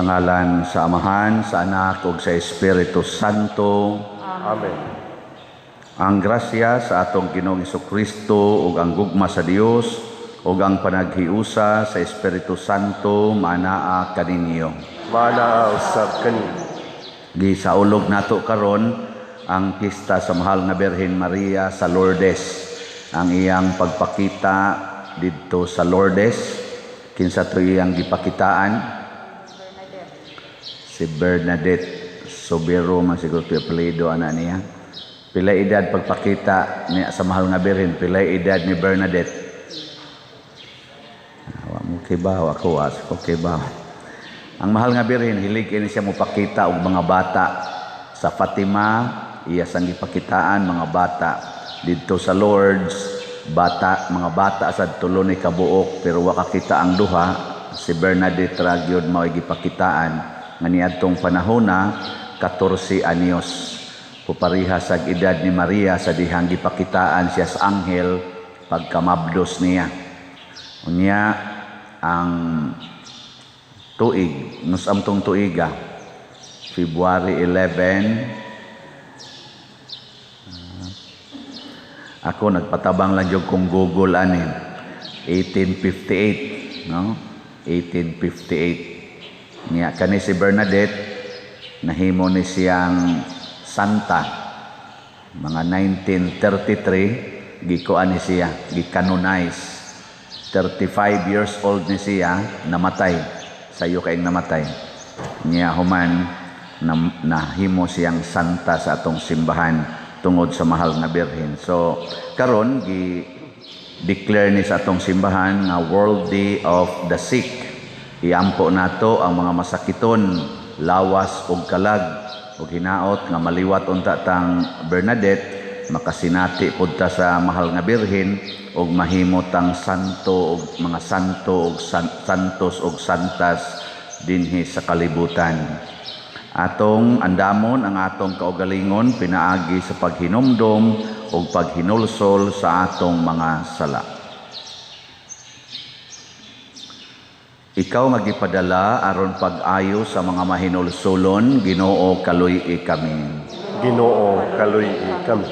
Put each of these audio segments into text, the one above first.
Sa ngalan sa Amahan, sa Anak ug sa Espiritu Santo. Amen. Ang grasya sa atong Ginoong Hesukristo ug ang gugma sa Dios ug ang panaghiusa sa Espiritu Santo maanaa kaninyo. Maanaa usab kaninyo. Gisaulog nato karon ang pista sa Mahal nga Birhen Maria sa Lourdes. Ang iyang pagpakita didto sa Lourdes, kinsa to iyang gipakitaan? Si Bernadette Sobero man siguro to apelyido ana niya. Pila edad pagpakita niya sa Mahal nga Birhen? Pila edad ni Bernadette? Wa mo kibaw ako, as ko kibaw. Ang Mahal nga Birhen hilig kini siya mopakita og mga bata. Sa Fatima iya sang gipakitaan mga bata. Didto sa Lourdes, bata, mga bata sad tulo ni kabuok, pero wa kakita ang duha. Si Bernadette ra gyud mao'y gipakitaan nga niadtong panahona 14 anyos. Pupariha sa edad ni Maria sa dihang gipakitaan siya sa anghel pagkamabdos niya. Unya ang tuig, nusam tong tuiga, February 11. Ako nagpatabang lang jud kong Google ani 1858, no? 1858. Niya kani si Bernadette nahimo ni siyang santa mga 1933, gikuan ni siya, gikanonize. 35 years old ni siya namatay, sayo kay namatay. Niya human nahimo siyang santa sa atong simbahan tungod sa Mahal nga Birhen. So karon gi declare ni sa atong simbahan nga World Day of the Sick. Iampo nato ang mga masakiton, lawas ug kalag, ug hinaot nga maliwat unta tang Bernadette, makasinati pud ta sa Mahal nga Birhen ug mahimo tang santo ug mga santo ug santos ug santas dinhi sa kalibutan. Atong andamon ang atong kaugalingon pinaagi sa paghinumdom ug paghinulsol sa atong mga sala. Ikaw nga gipadala aron pag-ayo sa mga mahinulsolon, Ginoo, kaluy-i kami. Ginoo, kaluy-i kami.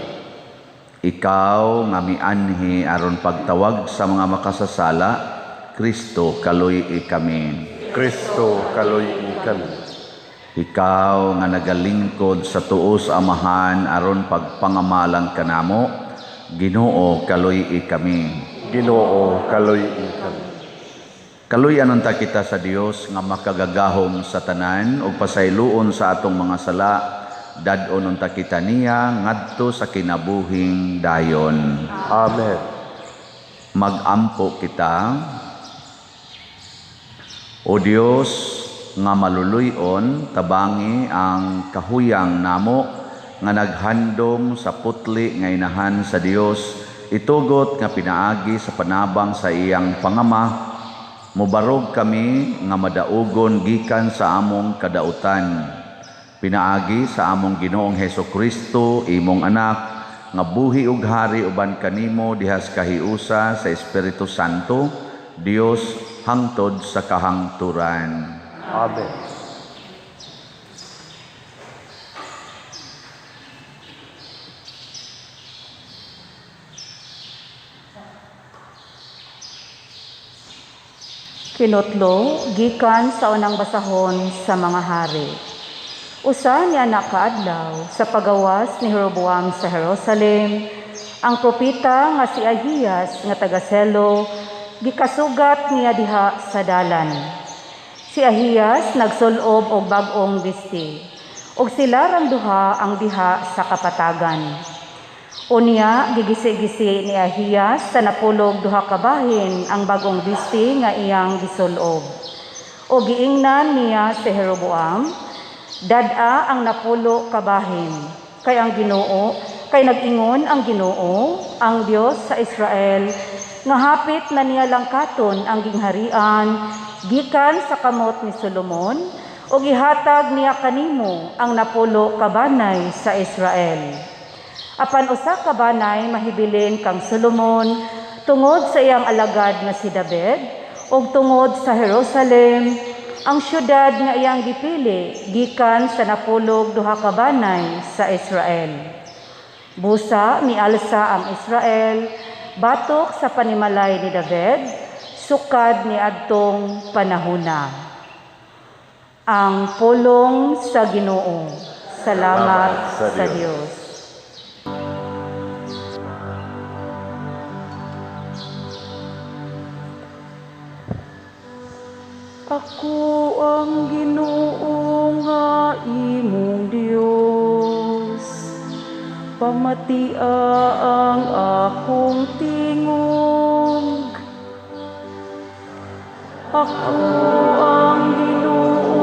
Ikaw nga mianhi aron pagtawag sa mga makasasala, Kristo, kaluy-i kami. Kristo, kaluy-i kami. Ikaw nga nagalingkod sa tuo sa Amahan aron pagpangamalang kanamo, Ginoo, kaluy-i kami. Ginoo, kaluy-i kami. Kaluy-anon ta kita sa Dios nga makagagahom sa tanan ug pasayloon sa atong mga sala, dad-on unta kita niya ngadto sa kinabuhing dayon. Amen. Magampo kita. O Dios nga maluluy-on, tabangi ang kahuyang namo nga naghandom sa putli nga inahan sa Dios, itugot nga pinaagi sa panabang sa iyang pangama, mubarog kami nga madaugon gikan sa among kadautan. Pinaagi sa among Ginoong Hesukristo, imong anak, nga buhi ug hari uban kanimo dihas kahiusa sa Espiritu Santo, Dios hangtod sa kahangturan. Amen. Kinutlo, gikan sa unang basahon sa mga hari. Usa ni anak kaadlaw sa pagawas ni Jeroboam sa Jerusalem, ang propeta nga si Ahiyas nga taga Selo gikasugat niya diha sa dalan. Si Ahiyas nagsulob og bag-ong bisti, ug sila rang duha ang diha sa kapatagan. Unya gigisi-gisi ni Ahiyas sa napulog duha ka bahin ang bag-ong bisti nga iyang gisulob. O giingnan niya si Jeroboam, dad-a ang napulo ka bahin, kay ang Ginoo, kay nag-ingon ang Ginoo, ang Dios sa Israel, nga hapit na niya langkaton ang gingharian gikan sa kamot ni Solomon, ug gihatag niya kanimo ang napulo ka banay sa Israel. Apan usa ka banay mahibilin kang Solomon tungod sa iyang alagad nga si David ug tungod sa Jerusalem ang syudad nga iyang gipili gikan sa 12 ka banay sa Israel. Busa mialsa ang Israel batok sa panimalay ni David sukad niadtong panahuna. Ang pulong sa Ginoo. Salamat sa Dios. Ako ang Ginoo nga imong Dios. Pamatia ang akong tingog. Ako ang Ginoo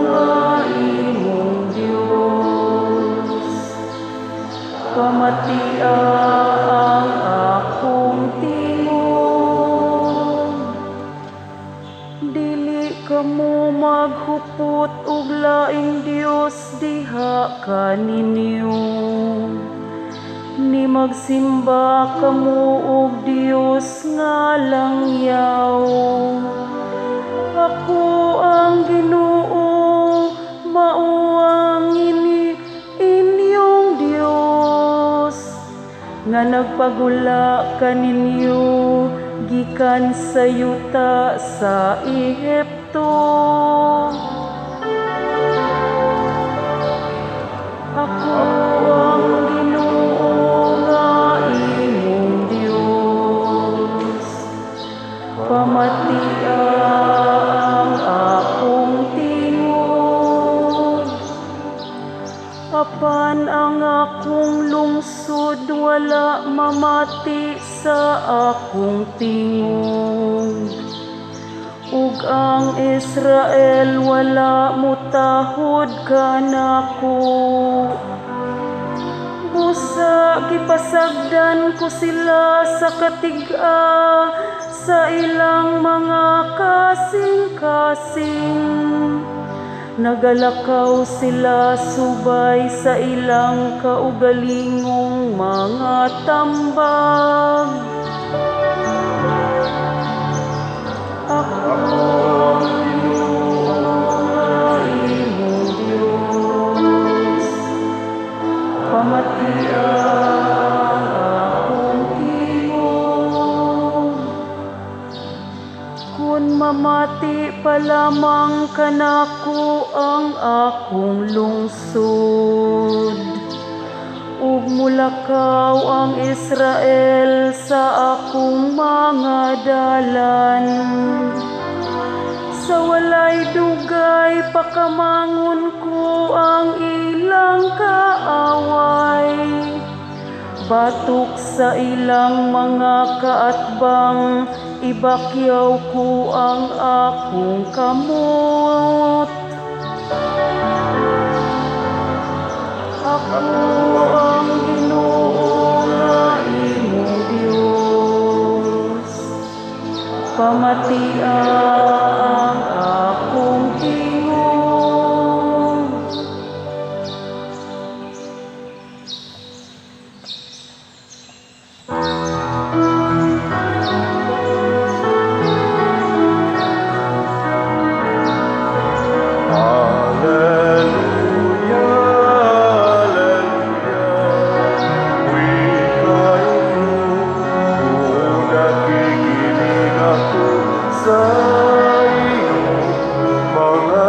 nga imong Dios. Pamatia ang akong tingog. Dili kamo maghupot og laing Dios diha kaninyo. Ni magsimba kamo og Dios nga langyaw. Ako ang Ginoo, mao ang inyong Dios, nga nagpagula kaninyo gikan sa yuta sa Ehipto. Ako ang Ginoo nga imong Dios. Pamatia ang akong tingog. Apan ang akong lungsod wala mamati sa akong tingog. Ug ang Israel wala mutahod kanako. Busa gipasagdan ko sila sa katig-a sa ilang mga kasing-kasing. Nagalakaw sila subay sa ilang kaugalingong mga tambag. Ako ang Ginoo nga imong Dios. Pamatia ang akong tingog. Kun mamati pa lamang kanako ang akong lungsod, ug mulakaw ang Israel sa akong mga dalan. Sa walay dugay pakamangon ko ang ilang kaaway, batok sa ilang mga kaatbang, ibakyaw ko ang akong kamot. Ako ang Ginoo nga imong Dios. Pamatia ang akong tingog. Alleluia, alleluia, wikay ko, nakikinig ako sa iyong mga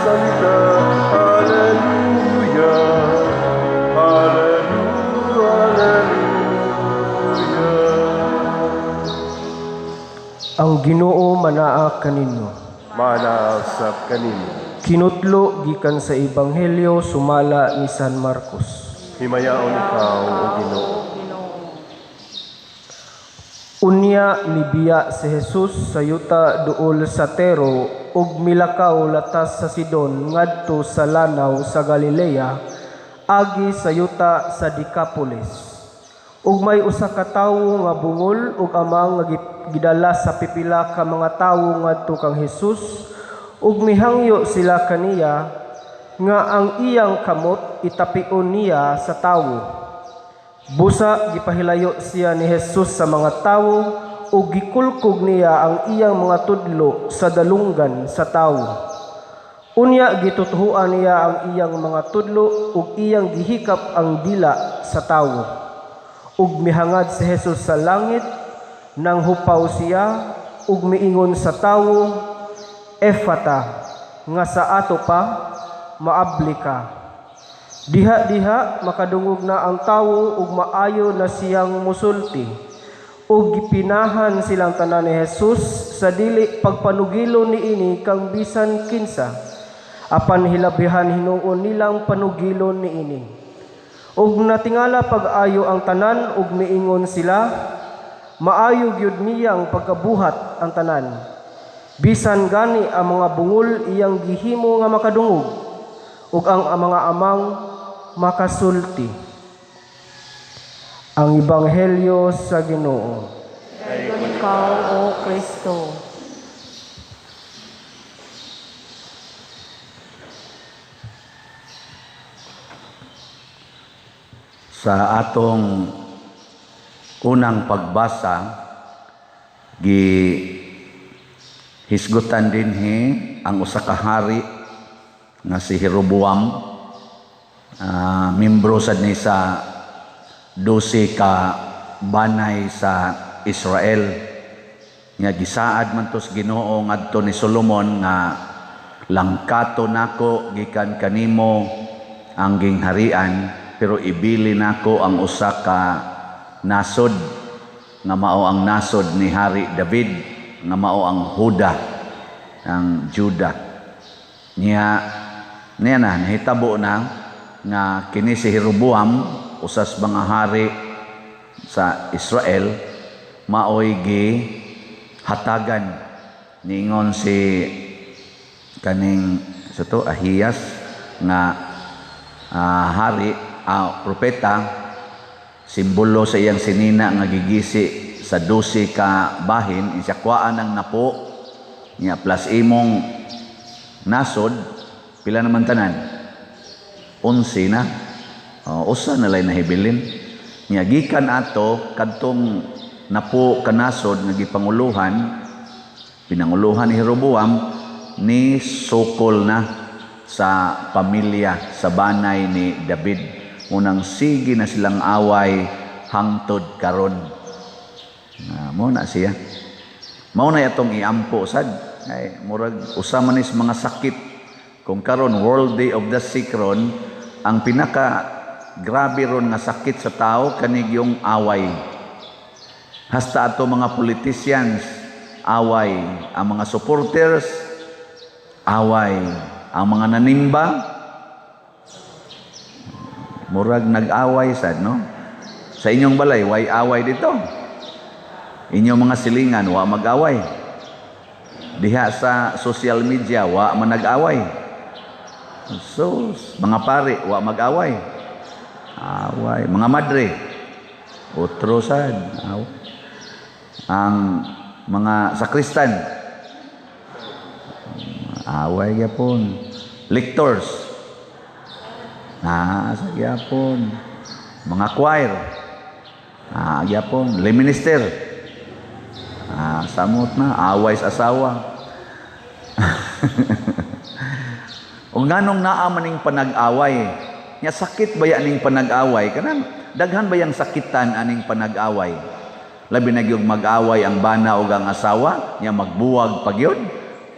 salita. Alleluia, alleluia, alleluia. Ang Ginoo manaa kaninyo. Manaasap kaninyo. Kinutlo gikan sa Ebanghelyo sumala ni San Marcos. Himayaon ikaw, o Ginoo. Unya mibiya si Jesus sa yuta duol sa Tero ug milakaw latas sa Sidon ngadto sa lanaw sa Galilea agi sa yuta sa Decapolis. Ug may usa ka tawo nga bungol ug amang nga gidala sa pipila ka mga tawo ngadto kang Hesus ug mihangyo sila kaniya nga ang iyang kamot itapion niya sa tawo. Busa gipahilayo siya ni Hesus sa mga tawo ug gikulkog niya ang iyang mga tudlo sa dalunggan sa tawo. Unya gitutuhuan niya ang iyang mga tudlo ug iyang gihikap ang dila sa tawo. Ug mihangad si Jesus sa langit, nang hupaw siya ug miingon sa tawo, "Efata," nga sa ato pa, "Maabli ka." Diha-diha makadungog na ang tawo ug maayo na siyang musulti. Ug gipinahan silang tanan ni Jesus sa dili pagpanugilo niini kang bisan kinsa, apan hilabihan hinuon nilang panugilon niini. Ug natingala pag-ayo ang tanan ug miingon sila, "Maayo gyud niyang pagkabuhat ang tanan. Bisan gani ang mga bungol iyang gihimo nga makadungog ug ang mga amang makasulti." Ang Ebanghelyo sa Ginoo. Dayon ikaw, O Kristo. Sa atong unang pagbasa, gi hisgutan dinhi ang usa ka hari nga si Jeroboam, membro sad ni sa 12 ka banay sa Israel. Nga gisaad man tos Ginoo ngadto ni Solomon nga langkato nako gikan kanimo ang gingharian, pero ibili nako ang usa ka nasod nga mao ang nasod ni Hari David, nga mao ang Huda, ang Juda. Niya niya na nahitabo na nga kini si Jeroboam, usas mga hari sa Israel, maoy gi hatagan. Niingon si kaning sa to Ahiyas nga hari, propeta, simbolo sa iyang sinina nga gigisi sa 12 ka bahin, isya kuhaan ang napo niya plus imong nasod, pila naman tanan? 11 na. Usa na lay nahibilin. Niya gikan ato kadtong napo kanasod nga gipanguluhan, pinanguluhan ni Jeroboam, ni sukol na sa pamilya sa banay ni David. Unang sige na silang away hangtod karon. Mo na siya. Mao na atong iampo sad. Ay murag usa man is mga sakit. Kung karon World Day of the Sick ron, ang pinaka grabe ron nga sakit sa tao kanig yung away. Hasta ato mga politicians away, ang mga supporters away, ang mga nanimba murag nag-away sad, no? Sa inyong balay, way away dito. Inyong mga silingan, wa mag-away. Diha sa social media, wa man nag-away. So, mga pare, wa mag-away. Away. Mga madre, otro sad. Away. Ang mga sakristan, away gyapon. Lectors, sa gyapon. Mga choir, gyapon. Lay minister, samot na, away sa asawa. O nganong naa man ning panag-away? Nya sakit ba ya ning panag-away? Kanang daghan ba yang sakitan aning panag-away? Labi na gyud mag-away ang bana ug ang asawa, nya magbuwag pa gyud.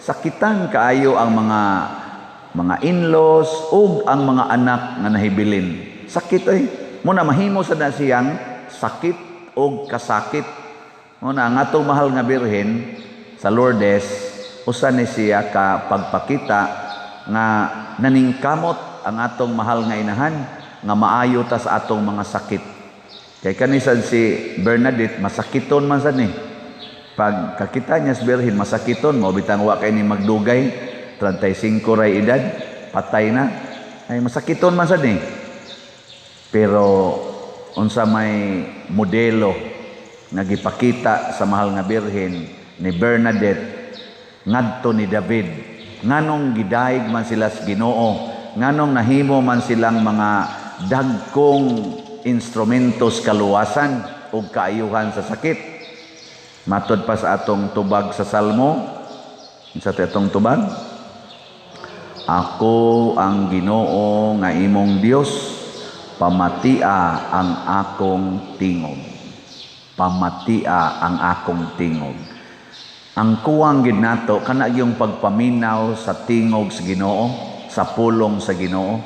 Sakitan kaayo ang mga in-laws ug ang mga anak nga nahibilin. Sakit oy. Muna mahimo sad na siyang sakit ug kasakit. Muna ang atong mahal nga birhen sa Lourdes, usa ni siya ka pagpakita nga naningkamot ang atong mahal nga inahan nga maayo ta sa atong mga sakit. Kay kanisad si Bernadette masakiton man sad ni. Pag kakita niya sa birhen masakiton, mao bitang wa kay ni magdugay, 35 ray edad, patay na. Ay masakiton man sad ni. Pero unsa may modelo nga gipakita sa mahal nga birhen ni Bernadette ngadto ni David, nganong gidayeg man sila sa Ginoo, nganong nahimo man silang mga dagkong instrumentos kaluwasan ug kaayuhan sa sakit. Matod pa sa atong tubag sa Salmo, sa atong tubag, ako ang Ginoo nga imong Dios, pamatia ang akong tingog. Pamatia ang akong tingog. Ang kuwang gid nato kana yung pagpaminaw sa tingog sa Ginoo, sa pulong sa Ginoo.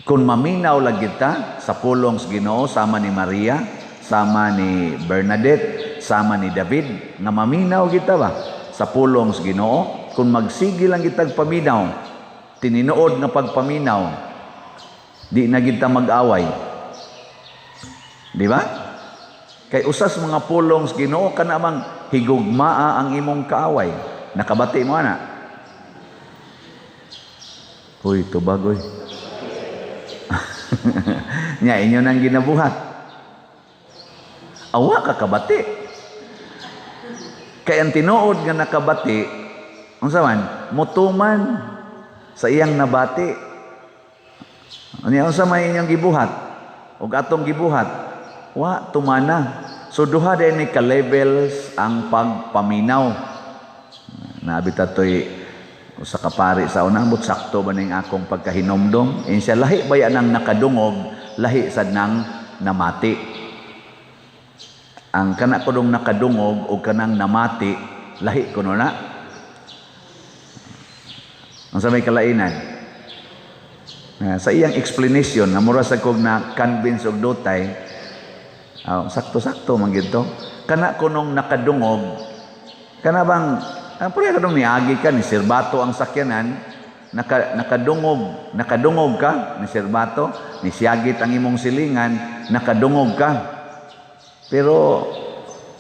Kung maminaw lang kita sa pulong sa Ginoo, sama ni Maria, sama ni Bernadette, sama ni David, nga maminaw kita ba sa pulong sa Ginoo? Kung magsige lang kitag paminaw, tinuod nga pagpaminaw, di na kita mag-away. Di ba? Kay usas mga pulong sa Ginoo kana mang higugmaa ang imong kaaway. Nakabati mo ana? Uy, tubag oy. Nya inyo nang ginabuhat. Awa ka kabati. Kay ang tinuod nga nakabati, unsa man, mutuman sa iyang nabati. Anya unsa may inyong gibuhat? Ug atong gibuhat, wa tumana. So duha din ni ka levels ang pagpaminaw. Nabi tatoy usa ka pari sa una, but sakto ba ning akong pagkahinomdom? Insiya lahi ba yan ang nakadungog, lahi sad nang namati. Ang kana kudong nakadungog o kanang namati, lahi kuno na. Unsa may kalainan? Sa iyang explanation, na mura sa kog na convince og dutay, sakto-sakto man gyud to. Kana kunong nakadungog, kana bang pwede ka dong niagi ka, ni sirbato ang sakyanan, nakadungog ka, ni sirbato, ni siyagit ang imong silingan, nakadungog ka. Pero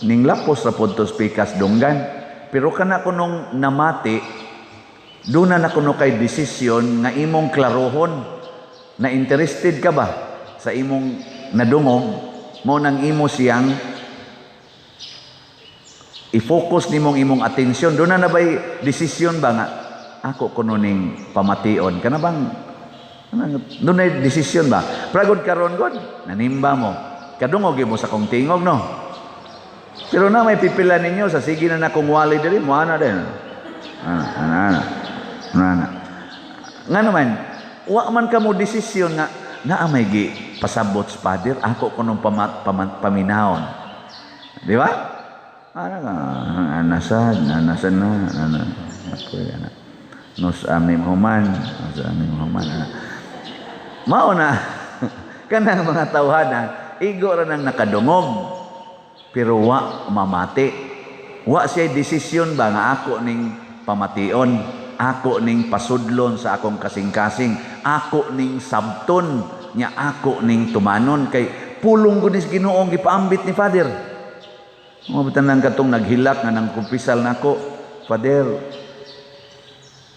ninglapos ra pod to pikas dunggan. Pero kana kunong namati, doon na kuno kay desisyon nga imong klarohon na interested ka ba sa imong nadungog, mo nang imo siyang i-focus nimong imong atensyon. Doon na ba'y desisyon ba nga ako kuno ning pamation? Kana bang doon na desisyon ba? Pragod karon god, nanimba mo. Kadungog mo sa kong tingog, no? Pero na may pipila ninyo sa sige na nakong wali diri mo ana din. Ana, ana, ana. Ana. Nga naman, wa man ka mo desisyon nga naa may gi pasabot sa Father, ako kunong paminahon. Di ba? Ana ka, ana sad na, ana. Apoy, ana. Nos amim human, nos amim human. Ana. Mao na, kanang mga tawhana, igo ra nang nakadungog, pero wa mamati. Wa siya desisyon ba nga ako ning pamation, ako ning pasudlon sa akong kasing-kasing, ako ning sabton, nya ako ning tumanon, kay pulong ko ni Ginoong gipaambit ni Father. Mga bitaw nang katong naghilak nga nang kumpisal nako, Father,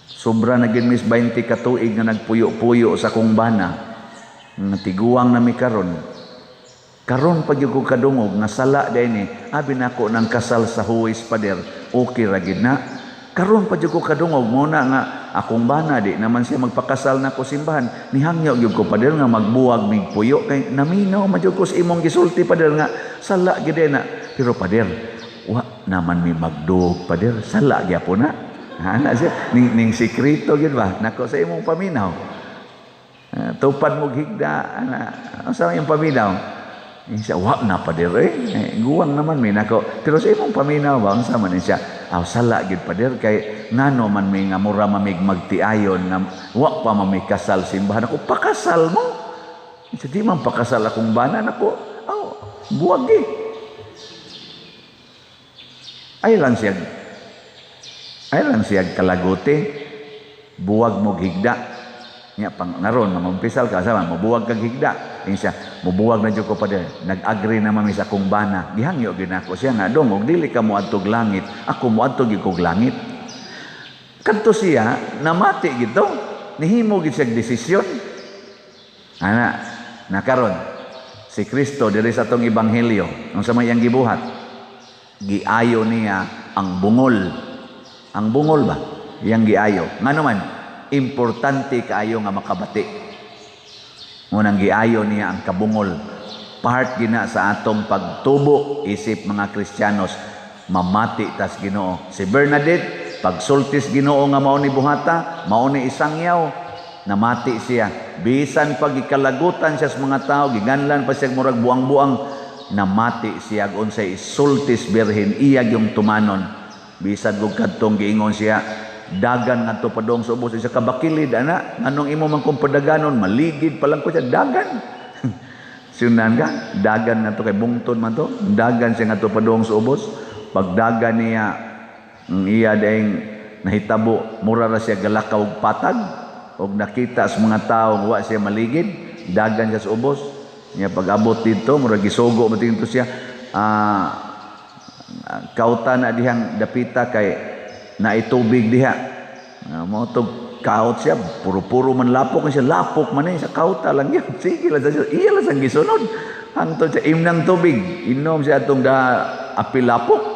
sobra na gin mis 20 ka tuig nga nagpuyo-puyo sa akong bana, nga tiguang na mi karon. Karon pag ko kadungog nga sala day ni, abi nako nang kasal sa huwis, Father, okay ra gid na. Karon pa jud ko kadungog mo na nga akong bana di naman siya magpakasal nako simbahan. Nihangyo gyud ko, Father, nga magbuwag mig puyo kay naminaw man jud ko sa imong gisulti, Father, nga sala gid na. Pero Father, wa naman mi magduog, Father, sala gyapon na. Ana siya ning sikreto gyud ba nako sa imong paminaw. Tupad mo higda ana, unsa imong paminaw? Siya, wa na Father eh. Guwang naman mi nako. Pero sa imong paminaw ba unsa man siya? Aw sala gyud, Father, kay ngano man mi nga mura mamig magtiayon nga wa pa man mi kasal simbahan ako. Pakasal mo? Siya, di man pakasal akong bana nako. Aw, buwag eh. Ay lang siya. Ay lang siya kalagote. Buwag mo higda. Nya pang ngaron mamumpisal ka sama mobuwag kag higda. Ingon siya, mobuwag na jud ko, Father. Nag-agree na mami sa akong bana. Gihangyo gyud nako siya nga dong og dili ka moadtog langit, ako moadto gyud kog langit. Kadto siya namati gid to. Nihimo gid siya desisyon. Ana, nakaron si Kristo diri sa atong ebanghelyo, unsa may iyang gibuhat? Giayo niya ang bungol. Ang bungol ba? Iyang giayo. Ngano man, importante kaayo nga makabati. Ngunang giayo niya ang kabungol. Part gina sa atong pagtubo isip mga Kristiyanos. Mamati tas Ginoo. Si Bernadette, pagsultis Ginoo nga mao ni buhata, mao ni isangyaw, namati siya. Bisan pag gikalagutan siya sa mga tao, giganlan pa siya murag buang-buang, namati siya unsay isultis Birhen, iya yung tumanon. Bisan kung kadtong giingon siya, dagan ngadto padong sa ubos siya kabakilid ana, nganong imo man kung padaganon, maligid pa lang ko siya dagan. Sunan ka, dagan ngadto kay bungton man to, dagan siya ngadto padong sa ubos. Pagdagan niya, ang iya daing nahitabo, mura ra siya galakaw og patag, og nakita sa mga tao wa siya maligid, dagan siya sa ubos. Niya pag-abot dito, mura gisugo mo dito siya, kauta na dihang dapita kay naitubig diha. Mo tog kaut siya, puro-puro man lapok siya, lapok man eh, sa kauta lang yun. Sige lang siya, iya lang siyang gisunod. Hangtod siya, imnang tubig, inom siya atong da apil lapok.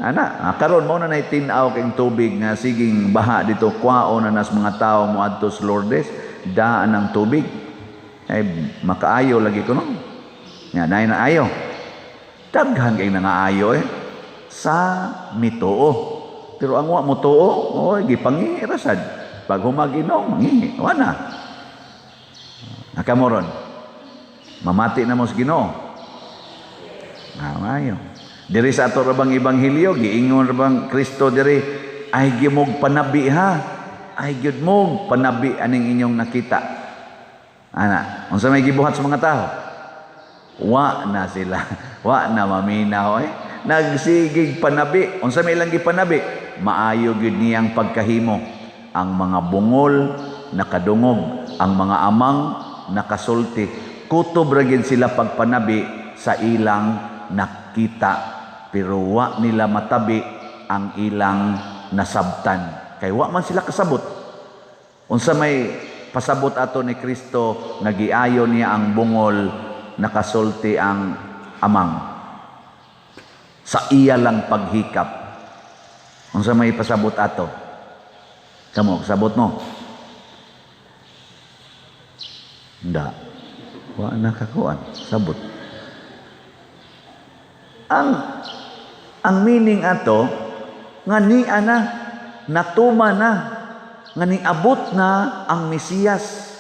Ana, karon mo na nay tin-aw kay tubig nga siging baha dito, kwao na nas mga tao mo adto sa Lourdes, daan ang tubig. Ay makaayo lagi ko no. Nga nay na ayo. Daghan kay nangaayo eh sa mituo. Pero ang wa mo tuo, oy gipangira sad. Pag humaginom, mangihi, wa na. Nakamoron. Mamati na mo sa Ginoo. Maayo. Diri sa ato ra bang ebanghelyo, giingon ra bang Kristo diri, ay gimog panabi ha. Ay gyud mog panabi aning inyong nakita. Ana, unsa may gibuhat sa mga tao? Wa na sila. Wa na maminaw eh. Nagsigig panabi. Unsa may ilang gipanabi? Maayo gyud niyang pagkahimo. Ang mga bungol nakadungog, ang mga amang nakasulti. Kutob ra gyud sila pagpanabi sa ilang nakita, pero wa nila matabi ang ilang nasabtan. Kay wa man sila kasabot. Unsa may pasabot ato ni Kristo, nagiayo niya ang bungol, nakasulti ang amang sa iya lang paghikap. Unsa may pasabot ato? Kamo, kasabot mo? Nda. Wa na kakuan, sabot. Ang meaning ato nga niya na, natuma na, nga niabot na ang Mesiyas.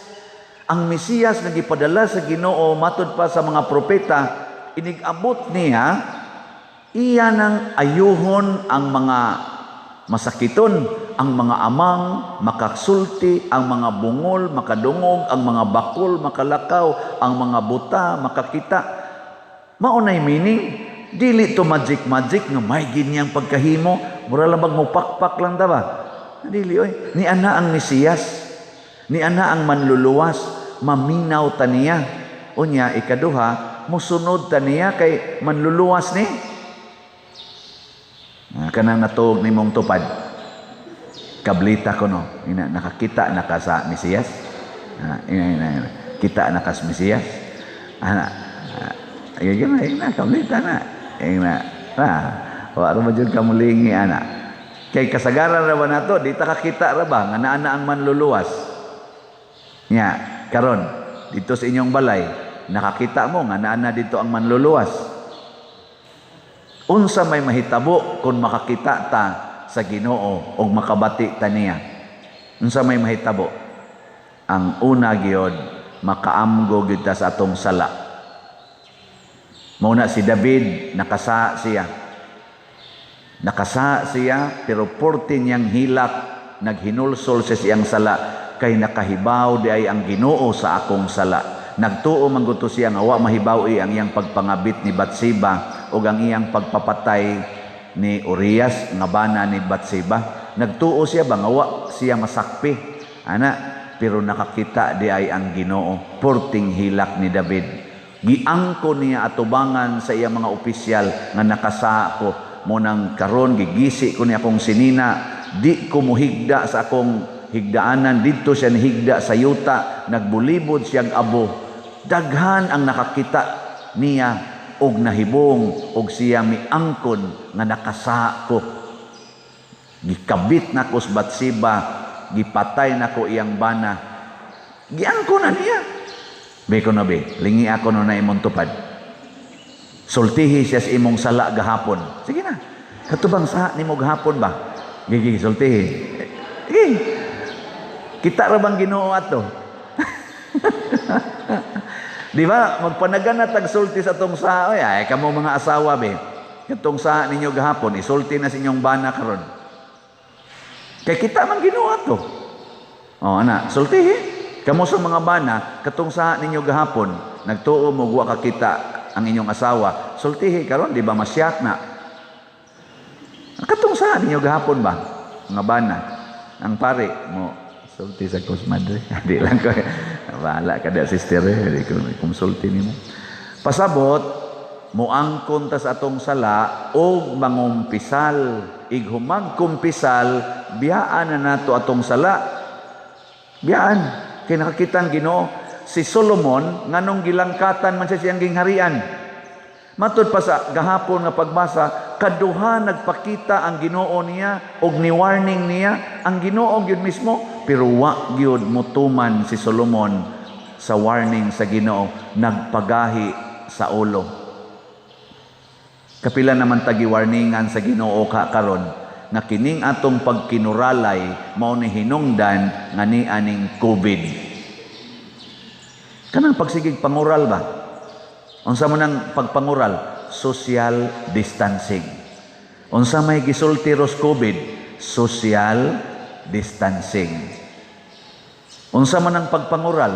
Ang Mesiyas nga gipadala sa Ginoo matud pa sa mga propeta, inig-abot niya, iya nang ayuhon ang mga masakiton, ang mga amang makasulti, ang mga bungol makadungog, ang mga bakol makalakaw, ang mga buta makakita. Mao nay meaning, dili to magic magic nga may ginyang pagkahimo, mura lang bag mupakpak lang ta ba? Dili oy, ni ana ang Mesiyas, ni ana ang manluluwas, maminaw ta niya. Unya ikaduha, musunod ta niya kay manluluwas ni. Kanang natuog nimong tupad. Kablita ko no, ina nakakita na ka sa Mesiyas. Ina, ina, ina. Kita na ka sa Mesiyas. Ana, ina, ina, kablita na. Ina, wa ra ba jud ka mulingi ana. Kay kasagaran ra ba nato, di ta kakita ra ba nga naa na ang manluluwas. Nya, karon dito sa inyong balay, nakakita mo nga naa na dito ang manluluwas. Unsa may mahitabo kung makakita ta sa Ginoo og makabati ta niya? Unsa may mahitabo? Ang una gyud, makaamgo gyud ta sa atong sala. Mao na si David, nakasa siya. Nakasa siya, pero porti niyang hilak, naghinulsol siya siyang sala, kay nakahibaw di ay ang Ginoo sa akong sala. Nagtuo man gud to siya nga wa mahibaw-i ang iyang pagpangabit ni Batseba ug ang iyang pagpapatay ni Urias nga bana ni Batseba. Nagtuo siya ba nga wa siya masakpi ana, pero nakakita di ay ang Ginoo. Porting hilak ni David, giangko niya atubangan sa iyang mga opisyal nga nakasako mo nang karon gigisi ko ni akong sinina, di ko muhigda sa akong higdaanan. Didto siya nihigda sa yuta, nagbulibod siyang abo. Daghan ang nakakita niya og nahibong og siya miangkon nga nakasako. Gikabit nako sa Batseba, gipatay nako iyang bana. Giangkon na niya. Be ko na be, lingi ako no na imong tupad. Sultihi siya sa imong sala gahapon. Sige na. Kato bang sa nimo gahapon ba? Gigi sultihi. Eh, kita ra bang Ginoo ato? Di ba? Magpanagan na tagsulti sa atong sa, ay kamo mga asawa be. Katong sa ninyo gahapon, isulti na sa inyong bana karon. Kay kita man Ginoo ato. Oh, ana, sultihi. Kamo sa mga bana, katong sa ninyo gahapon, nagtuo mo wa kakita ang inyong asawa, sultihi karon, di ba masyak na? Katong sa ninyo gahapon ba? Mga bana, ang pare mo sulti sa kos madre. Di lang ko. Bahala ka da, sister, eh. Di ko konsulti nimo. Pasabot, muangkon ta sa atong sala og mangumpisal. Ig humag kumpisal, biyaan na nato atong sala. Biyaan. Kay nakakita ang Ginoo. Si Solomon, nganong gilangkatan man siya siyang gingharian. Matud pa sa gahapon nga pagbasa, kaduha nagpakita ang Ginoo niya og ni warning niya ang Ginoo gyud mismo, pero wa gyud motuman si Solomon sa warning sa Ginoo, nagpagahi sa ulo. Kapila naman tagi warningan sa Ginoo ka karon nga kining atong pagkinuralay mao ni hinungdan nga ni aning COVID. Kanang pagsigig pangural ba? Unsa mo nang pagpangural? Social distancing. Unsa may gisulti ros COVID? Social distancing. Unsa man ang pagpangural?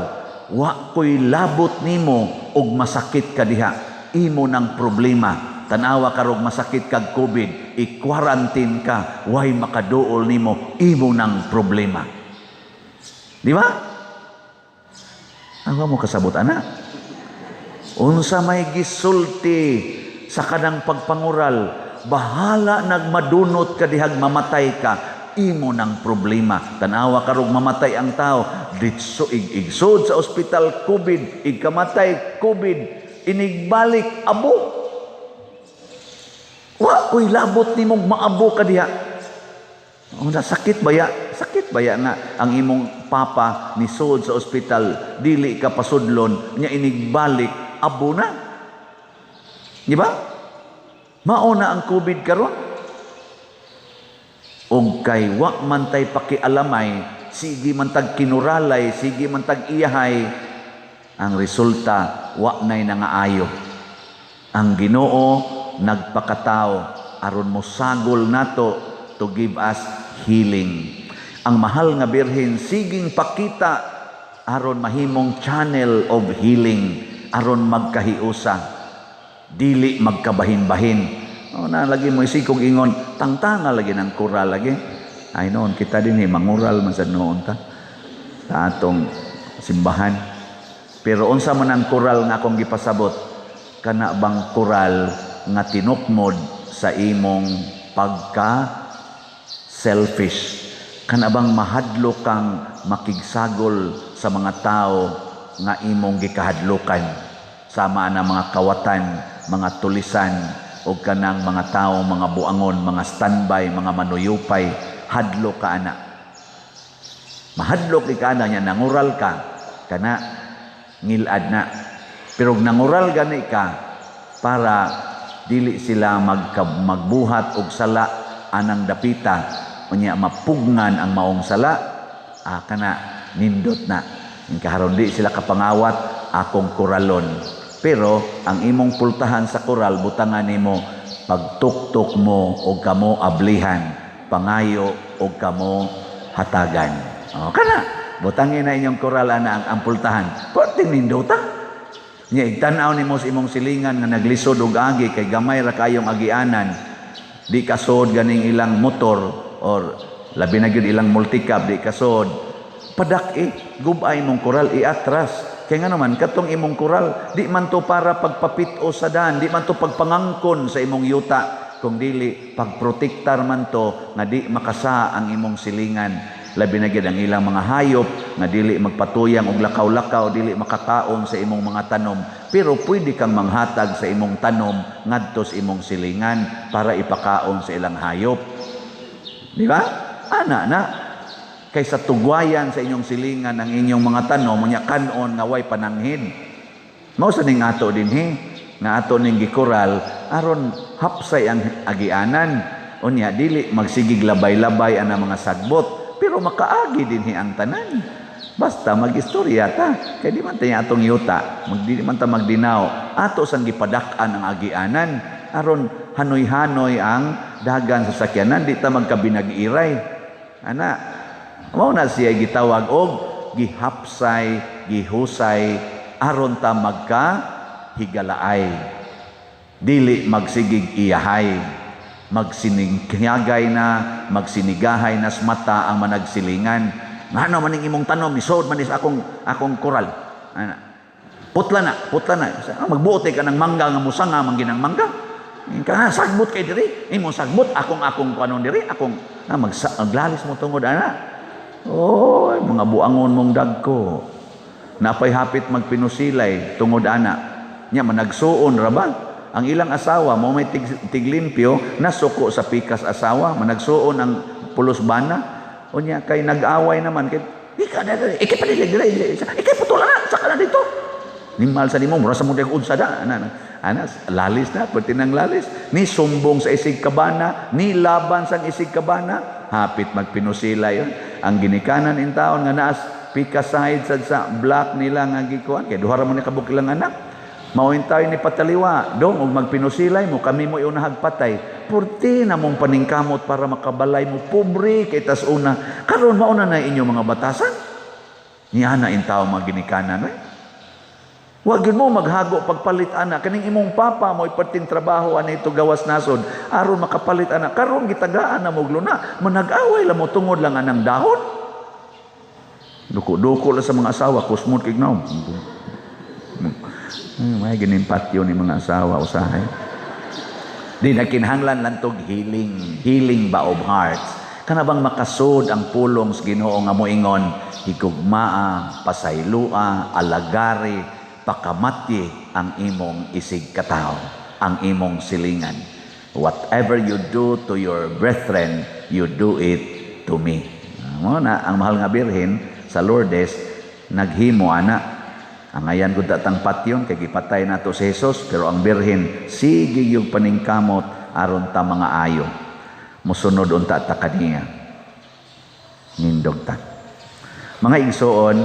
Wa ko'y labot nimo og masakit ka diha. Imo nang problema. Tanawa karog masakit kag COVID, i-quarantine ka, way makaduol nimo, imo nang problema. Di ba? Ang mo kasabot ana. Unsa may gisulti sa kanang pagpangural, bahala nagmadunot ka dihag mamatay ka, imo nang problema. Tanawa karog mamatay ang tao, ditso ig-igsod sa ospital COVID, igkamatay COVID, inigbalik abo. Wa ko'y labot nimong maabo ka diha. Oh, sakit baya? Sakit baya nga ang imong papa ni sud sa ospital, dili ka pasudlon, nya inigbalik abo na. Di ba? Mao na ang COVID karon. Og kay wa man tay pakialamay, sige man tag kinuralay, sige man tag iyahay, ang resulta wa nay nangaayo. Ang Ginoo nagpakatao aron mo sagol nato to give us healing. Ang mahal nga Birhen siging pakita aron mahimong channel of healing, aron magkahiusa, dili magkabahin-bahin. O na lagi mo isikog ingon, tangtanga lagi ng kural lagi. Ay noon kita din eh, mangural man sa noon ta sa atong simbahan. Pero unsa man ang kural nga akong gipasabot? Kana bang kural nga tinukmod sa imong pagka selfish? Kana bang mahadlok kang makigsagol sa mga tao nga imong gikahadlokan, sama na mga kawatan, mga tulisan, o kanang mga tao, mga buangon, mga standby, mga manuyupay, hadlok ka ana. Mahadlok ka ana niya, nangural ka, kana ngilad na. Pero nangural gani ka para dili sila magbuhat og sala anang dapita, unya mapugngan ang maong sala, kana nindot na. Ing kaharon di sila kapangawat akong kuralon. Pero ang imong pultahan sa kural butangan nimo pagtuktok mo og kamo ablihan, pangayo og kamo hatagan. O kana butangin na inyong kural ana ang pultahan. Pwede nindota. Nya igtan-aw nimo sa imong silingan nga naglisod og agi kay gamay ra kayong agianan, di kasod ganing ilang motor or labi na gyud ilang multicab, di kasod. Padak-i, gubay imong kural iatras. Kay nga naman katong imong kural di man to para pagpapit-o sa daan, di man to pagpangangkon sa imong yuta, kung dili pagprotektar man to nga di makasa ang imong silingan. Labi na gyud ang ilang mga hayop nga dili magpatuyang og lakaw-lakaw, dili makakaon sa imong mga tanom, pero pwede kang manghatag sa imong tanom ngadto sa imong silingan para ipakaon sa ilang hayop. Di ba? Ana na. Kaysa tugwayan sa inyong silingan ang inyong mga tanom, unya kanon nga way pananghid. Mao sa ning ato dinhi nga ato ning gikural aron hapsay ang agianan. Unya dili magsigig labay-labay ang mga sagbot, pero makaagi dinhi ang tanan. Basta magistorya ta, kay di man tayo atong yuta, magdili man ta magdinaw. Ato sang gipadak-an ang agianan aron hanoy-hanoy ang dagan sa sakyanan, di ta magkabinag-iray. Ana, mao na siya gitawag og gihapsay, gihusay aron ta magka higalaay. Dili magsigig iyahay, magsinigagay na, magsinigahay na mata ang managsilingan. Ngano man ning imong tanom, isod man is akong koral. Ana. Putla na, putla na. Magbuot ka ng mangga nga musanga man ginang mangga. Ka sagbot kay diri, imong sagbot akong kanon diri, akong na maglalis mo tungod ana. Oy, mga buangon mong dagko. Napay hapit magpinusilay tungod ana. Nya managsuon ra ba? Ang ilang asawa mo may tiglimpyo, nasuko sa pikas asawa, managsuon ang pulos bana. Unya kay nag-away naman kay di ka na ikay panilig diri, ikay putulan na saka na dito. Nimal sa nimo mura sa mo unsa da ana, ana lalis na perti nang lalis ni sumbong sa isig kabana, ni laban sa isig kabana, hapit magpinusila yon. Ang ginikanan in taon nga naas pikas side sad sa block nila nga gikuan kay duha ra man ni kabuk ilang anak. Mao tayo ni pataliwa dong og magpinusilay mo kami mo iunahag patay. Purti na mong paningkamot para makabalay mo pobre kay tas una. Karon mauna na inyo mga batasan. Niya na intaw mga ginikanan eh. Wag gyud mo maghago pagpalit ana kaning imong papa mo iperting trabaho ani ito gawas nasod aron makapalit ana. Karon gitagaan na mo luna, manag-away lang mo tungod lang anang dahon. Duko-duko lang sa mga asawa kusmod kay gnaw. May ginimpatyo ni mga asawa usahay. Di na kinahanglan lang tog healing, healing ba of hearts. Kana bang makasud ang pulong sa Ginoo nga moingon, higugmaa, pasaylua, alagari, pakamatye ang imong isig katawo, ang imong silingan. Whatever you do to your brethren, you do it to me. Mo na ang mahal nga Birhen sa Lourdes naghimo ana. Ang ayan gud atang patyon kay gipatay nato si Jesus, pero ang Birhen sige yung paningkamot aron ta mga ayo. Mosunod unta ta kaniya. Nindog ta. Mga igsoon,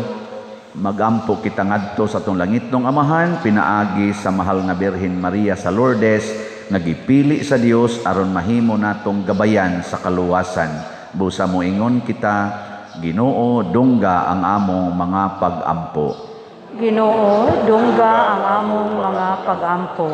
magampo kita ngadto sa atong langitnong Amahan pinaagi sa mahal nga Birhen Maria sa Lourdes nga gipili sa Dios aron mahimo natong gabayan sa kaluwasan. Busa moingon kita, Ginoo, dungga ang among mga pagampo. Ginoo, dungga ang among mga pagampo.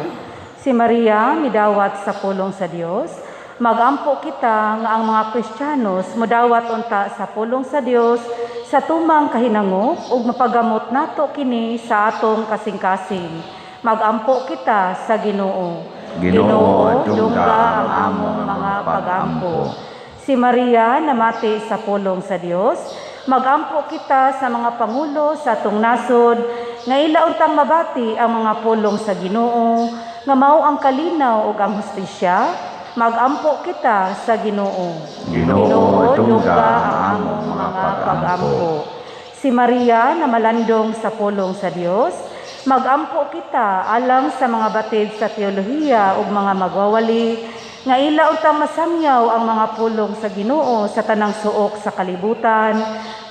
Si Maria midawat sa pulong sa Dios. Magampo kita nga ang mga Kristiyanos modawat unta sa pulong sa Dios sa tumang kahinangop ug mapagamot nato kini sa atong kasing-kasing. Magampo kita sa Ginoo. Ginoo, dungga ang among mga pagampo. Si Maria namati sa pulong sa Dios. Magampo kita sa mga pangulo sa atong nasod nga ila untang mabati ang mga pulong sa Ginoo nga mao ang kalinaw ug ang hustisya. Magampo kita sa Ginoo. Ginoo, dungga ang ang among among mga mga pagampo. pagampo. Si Maria na malandong sa pulong sa Dios. Magampo kita alang sa mga batid sa teolohiya ug mga magwawali nga ila untang masamyaw ang mga pulong sa Ginoo sa tanang suok sa kalibutan.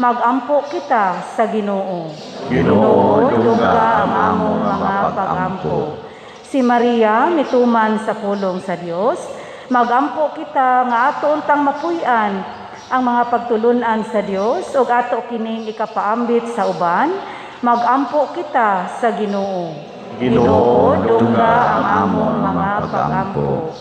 Magampo kita sa Ginoo. Ginoo, dungga ang among mga pagampo. Si Maria mituman sa pulong sa Dios. Magampo kita nga ato untang mapuy-an ang mga pagtulun-an sa Dios ug ato kining ikapaambit sa uban. Magampo kita sa Ginoo. Ginoo, dungga ang among mga pagampo.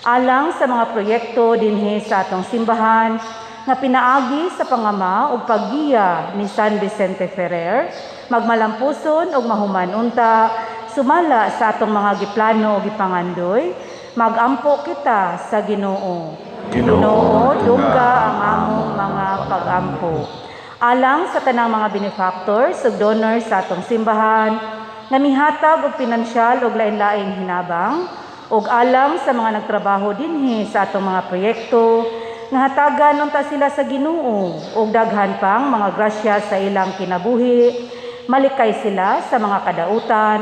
Alang sa mga proyekto dinhi sa atong simbahan nga pinaagi sa pangama ug paggiya ni San Vicente Ferrer, magmalampuson ug mahuman unta sumala sa atong mga giplano ug gipangandoy. Magampo kita sa Ginoo. Ginoo, dungga ang among mga pagampo. Alang sa tanang mga benefactors ug donors sa atong simbahan nga mihatag og pinansyal ug lain-laing hinabang, ug alang sa mga nagtrabaho dinhi sa atong mga proyekto nga hatagan unta sila sa Ginoo ug daghan pang mga grasya sa ilang kinabuhi, malikay sila sa mga kadautan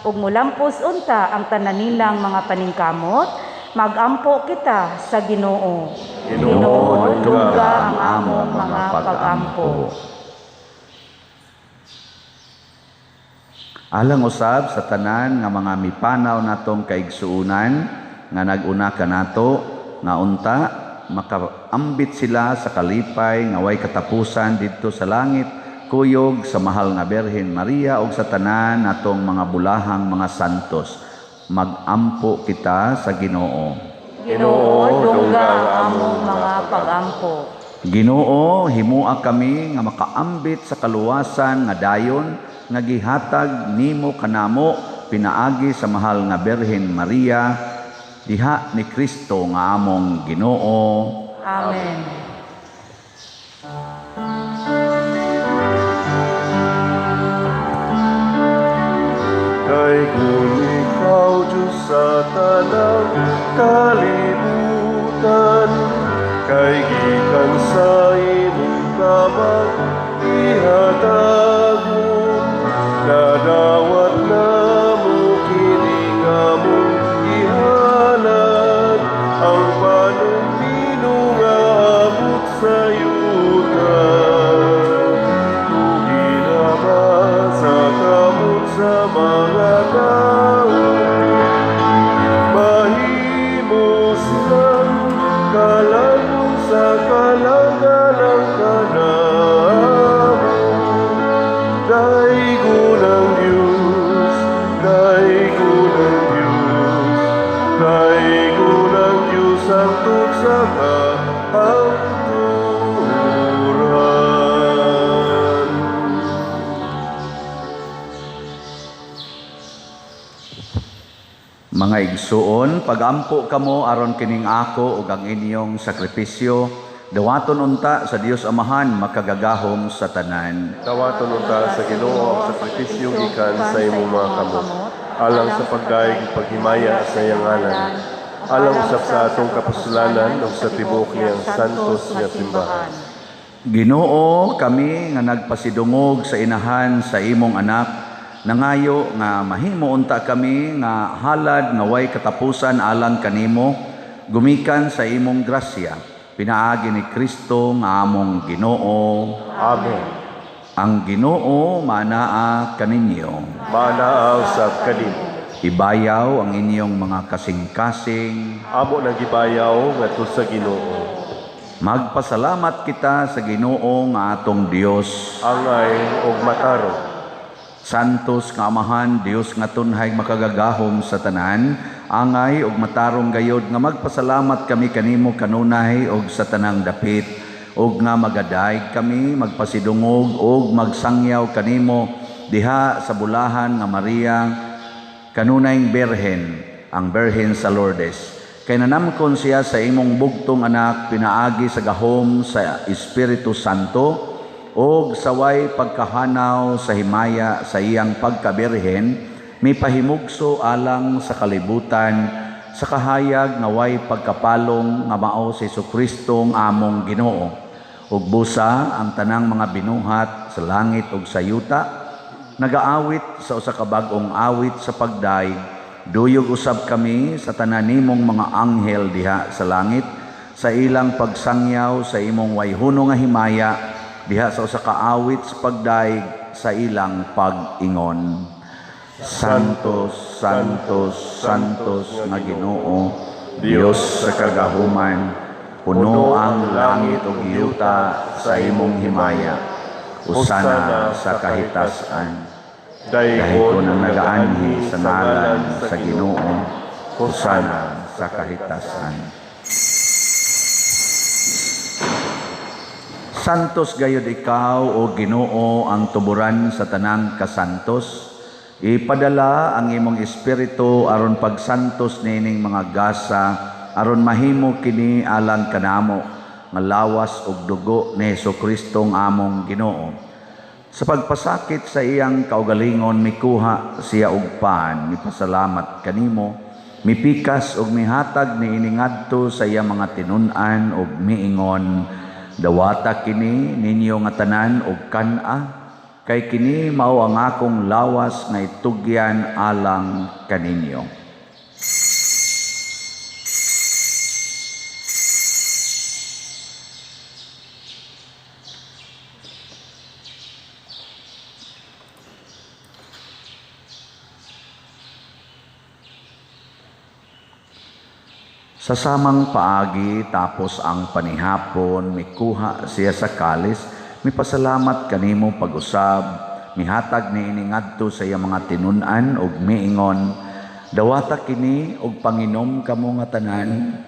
ug mulampos unta ang tanan nilang mga paningkamot. Magampo kita sa Ginoo. Ginoo, dungga ang among mga pagampo. Alang usab sa tanan nga mga mipanaw natong kaigsuonan nga nag-una kanato nga unta makaambit sila sa kalipay nga way katapusan didto sa langit, kuyog sa mahal nga Birhen Maria ug sa tanan natong mga bulahang mga santos. Magampo kita sa Ginoo. Ginoo, dungga ang among mga pagampo. Ginoo, himua kami nga makaambit sa kaluwasan nga dayon nga gihatag nimo kanamo pinaagi sa mahal nga Birhen Maria diha ni Kristo nga among Ginoo. Amen. Kay kung ikaw, Diyos, sa tanang kalibutan, kay gikan sa imong kamang ihatag mo, nadawat namo kini nga mong ihalad, ang panumino nga abot sa yuta. Ginama sa kamot sa mga tao, mahimo silang kalanong sa kalanggalang kanamo. Daigon ang Diyos, daigon ang Diyos, daigon ang Diyos hangtod sa kahangturan. Mga igsuon, pagampo kamo aron kining ako ug ang inyong sakripisyo, dawaton unta sa Dios Amahan makagagahom sa tanan. Dawaton unta sa Ginoo ang sakripisyo gikan sa imong mga kamot, alang sa pagdayeg ug paghimaya sa iyang ngalan, alang usab sa atong kapusulanan ug sa tibuok niyang santos nga simbahan. Ginoo, kami nga nagpasidungog sa inahan sa imong anak, nangayo nga mahimo unta kami nga halad nga way katapusan alang kanimo, gumikan sa imong grasya, pinaagi ni Kristo nga among Ginoo. Amen. Ang Ginoo manaa kaninyo. Manaa usab kanimo. Ibayaw ang inyong mga kasing-kasing. Amo nang gibayaw ngadto sa Ginoo. Magpasalamat kita sa Ginoo nga atong Dios. Angay og matarong. Santos nga Amahan, Dios nga tunhay makagagahom sa tanan, angay og matarong gayod nga magpasalamat kami kanimo kanunay og sa tanang dapit, og nga magadayeg kami, magpasidungog og magsangyaw kanimo diha sa bulahan nga Maria, kanunayng Birhen, ang Birhen sa Lourdes. Kay nanamkon siya sa imong bugtong anak, pinaagi sa gahom sa Espiritu Santo, og saway pagkahanaw sa himaya sa iyang pagkabirhen, mipahimugso alang sa kalibutan, sa kahayag nga way pagkapalong nga mao si Jesukristong among Ginoo. Ug busa ang tanang mga binuhat sa langit ug sa yuta, nagaawit sa usa ka bag-ong awit sa pagdayeg, duyog usab kami sa tanan nimong mga anghel diha sa langit, sa ilang pagsangyaw sa imong wayhuno nga himaya, diha sa usa ka awit sa pagdayeg sa ilang pag-ingon. Santos, Santos, Santos nga Ginoo, Dios sa kagahuman, puno ang langit ug yuta sa imong himaya. Usana sa kahitasan. Dahil ang nagaanhi sa ngalan sa Ginoo, hosana sa kahitasan. Santos gayud ikaw, o Ginoo, ang tuburan sa tanang kasantos. Ipadala ang imong espiritu aron pagsantos niining mga gasa, aron mahimo kini alang kanamo nga lawas ug dugo ni Hesukristo nga among Ginoo. Sa pagpasakit sa iyang kaugalingon, mikuha siya og pan, mipasalamat kanimo, mipikas ug mihatag niini ngadto sa iyang mga tinun-an ug miingon, dawata kini ninyo nga tanan og kan-a, kay kini mao ang akong lawas nga itugyan alang kaninyo. Sa samang paagi tapos ang panihapon, mikuha siya sa kalis, mipasalamat kanimo pag-usab, mihatag niini ngadto sa iyang mga tinun-an ug miingon, dawata kini ug panginom kamo nga tanan.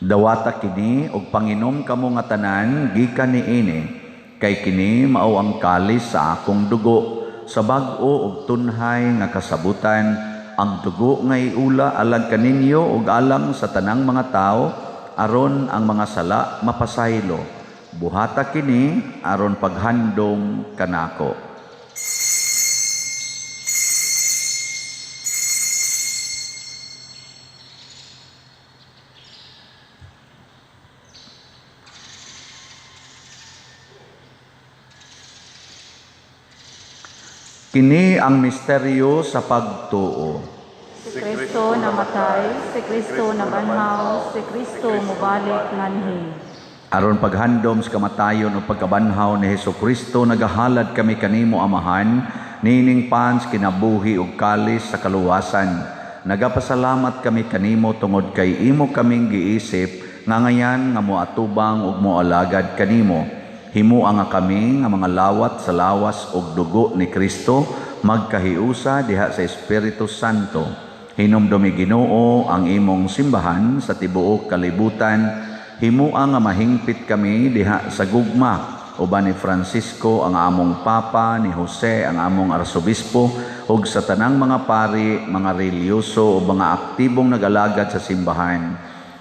Dawata kini ug panginom kamo nga tanan gikan niini, kay kini mao ang kalis sa akong dugo, sa bag-o ug tunhay nga kasabutan, ang dugo nga iula alang kaninyo ug alang sa tanang mga tawo, aron ang mga sala mapasaylo. Buhata kini aron paghandom kanako. Kini ang misteryo sa pagtuo. Si Kristo namatay, si Kristo nabanhaw, si Kristo mubalik nganhi. Aron paghandom sa kamatayon o pagkabanhaw ni Hesus Kristo, nagahalad kami kanimo Amahan, nining pans kinabuhi ug kalis sa kaluwasan. Nagapasalamat kami kanimo tungod kay imo kaming giisip nga ngayan nga moatubang ug moalagad kanimo. Himua nga kami nga mga lawat sa lawas ug dugo ni Kristo magkahiusa diha sa Espiritu Santo. Hinumdumi Ginoo ang imong simbahan sa tibuok kalibutan. Himua nga mahingpit kami diha sa gugma uban ni Francisco ang among Papa, ni Jose ang among Arsobispo, ug sa tanang mga pari, mga relihiyoso ug mga aktibong nagalagad sa simbahan.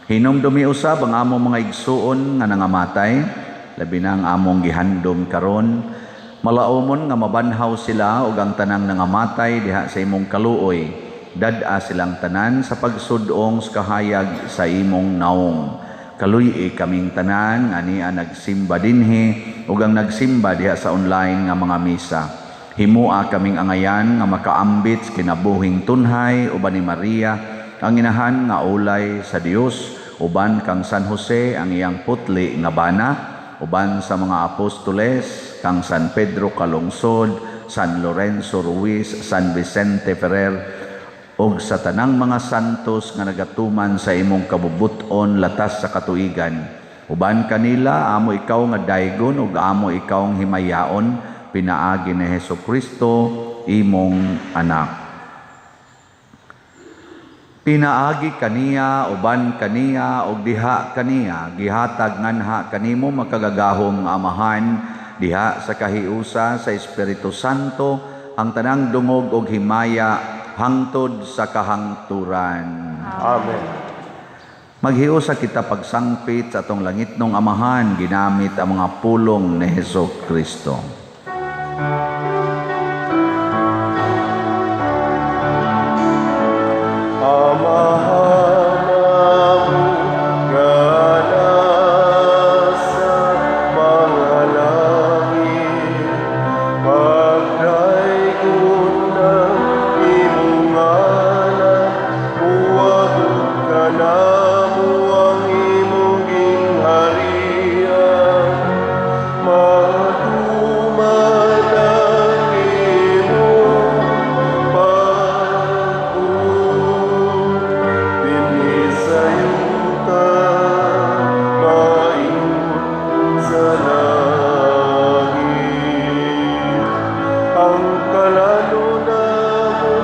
Hinumdumi usab ang among mga igsuon nga nangamatay, labi na ang among gihandom karon. Malaumon nga mabanhaw sila ug ang tanang nangamatay diha sa imong kaluoy. Dad-a silang tanan sa pagsudong sa kahayag sa imong naong. Kaluy-i kaming tanan nga niya nagsimba dinhi ug ang nagsimba diha sa online nga mga misa. Himua kaming angayan nga makaambit sa kinabuhing tunhay uban ni Maria ang inahan nga ulay sa Dios, uban kang San Jose ang iyang putli nga bana, uban sa mga apostoles kang San Pedro Calungsod, San Lorenzo Ruiz, San Vicente Ferrer, ug sa tanang mga santos nga nagatuman sa imong kabubuton latas sa katuigan. Uban kanila amo ikaw nga daygon ug amo ikaw ang himayaon, pinaagi ni Hesus Kristo imong anak. Pinaagi kaniya, uban kaniya, ug diha kaniya, gihatag nganha kanimo makagagahom nga Amahan, diha sa kahiusa sa Espiritu Santo, ang tanang dungog ug himaya hangtod sa kahangturan. Amen. Maghiusa kita pagsangpit sa atong langitnong Amahan, ginamit ang mga pulong ni Hesus Kristo. Amahan amo nga nasa mga langit, pagdaygon ang imong ngalan, muabot kanamo ang imong gingharian, matuman ang imong pagbuot dinhi sa yuta, maingon sa langit. Ang kalalo namo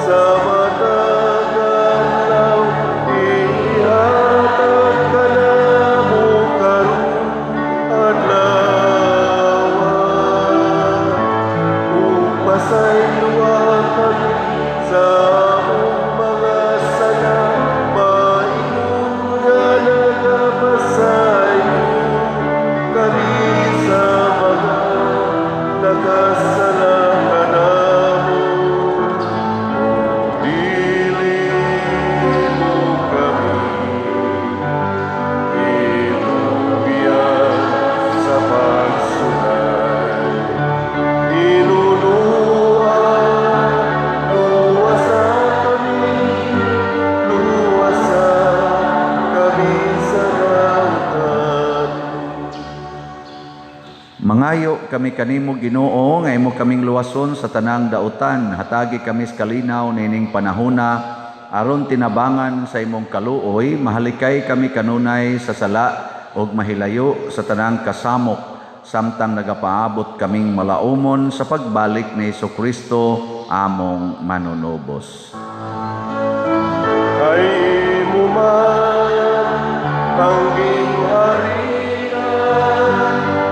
sa matag adlaw, ihatag kanamo karon adlaw. Ug pasayloa kami sa among mga sala, maingon nga nagapasaylo kami sa mga nakasala kanamo. kami kanimo, Ginoo, nga imo kaming luwason sa tanang dautan. Hatagi kami sa kalinaw nining panahona, aron tinabangan sa imong kaluoy, mahalikay kami kanunay sa sala ug mahilayo sa tanang kasamok, samtang nagapaabot kaming malaumon sa pagbalik ni Hesukristo among manunubos. Kay imo man ang gingharian,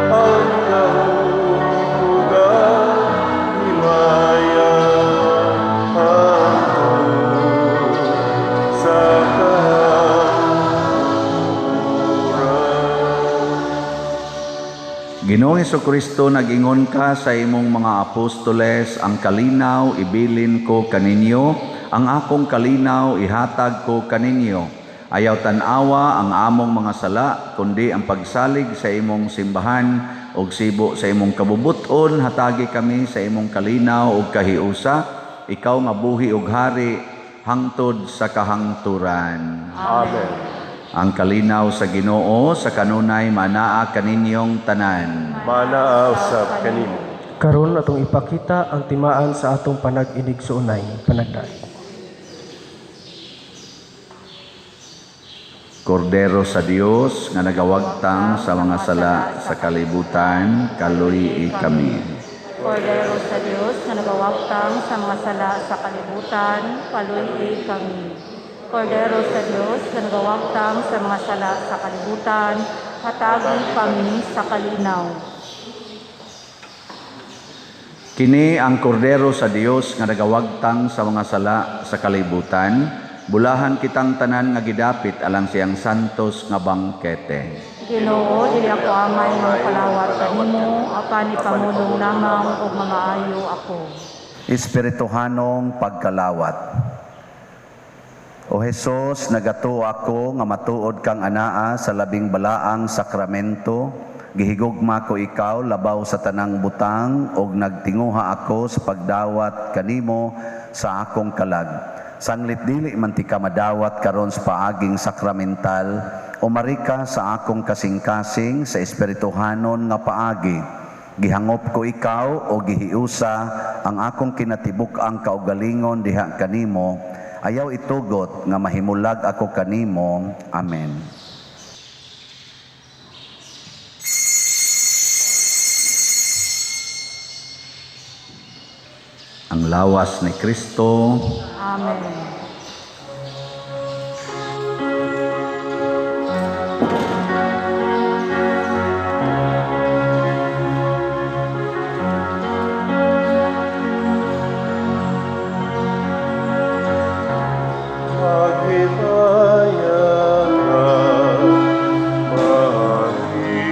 ang gahom ug ang himaya, hangtod sa kahangturan. Ginoong Hesukristo, nag-ingon ka sa imong mga apostoles, ang kalinaw ibilin ko kaninyo, ang akong kalinaw ihatag ko kaninyo. Ayaw tan-awa ang among mga sala, kundi ang pagsalig sa imong simbahan ug sibo sa imong kabubuton, hatagi kami sa imong kalinaw ug kahiusa, ikaw nga buhi ug hari hangtod sa kahangturan. Amen. Ang kalinaw sa Ginoo sa kanunay manaa kaninyong tanan. Manaa usab kanimo. Karon atong ipakita ang timaan sa atong panag-inigsuonay, panagdaig. Kordero sa Dios nga nagawagtang sa mga sala sa kalibutan, kaluy-i kami. Kordero sa Dios nga nagawagtang sa mga sala sa kalibutan, kaluy-i kami. Kordero sa Dios nga nagawagtang sa mga sala sa kalibutan, hatagi kami sa kalinaw. Kini ang kordero sa Dios nga nagawagtang sa mga sala sa kalibutan, bulahan kitang tanan nga gidapit alang siyang santos nga bangkete. Ginoo, dili ako angay nga palawat kanimo, apan ipamulong lamang og mamaayo ako. Espirituhanong pagkalawat. O Hesus, nagatuo ako nga matuod kang anaa sa labing balaang sakramento. Gihigugma ko ikaw labaw sa tanang butang og nagtinguha ako sa pagdawat kanimo sa akong kalag. Sanglit dili man ti ka madawat karon sa paaging sakramental, umari ka sa akong kasing-kasing sa espirituhanon nga paagi. Gihangop ko ikaw o gihiusa ang akong kinatibuk-ang kaugalingon diha kanimo. Ayaw itugot nga mahimulag ako kanimo. Amen. Ang lawas ni Kristo. Amen. Maghimaya ka, Maria,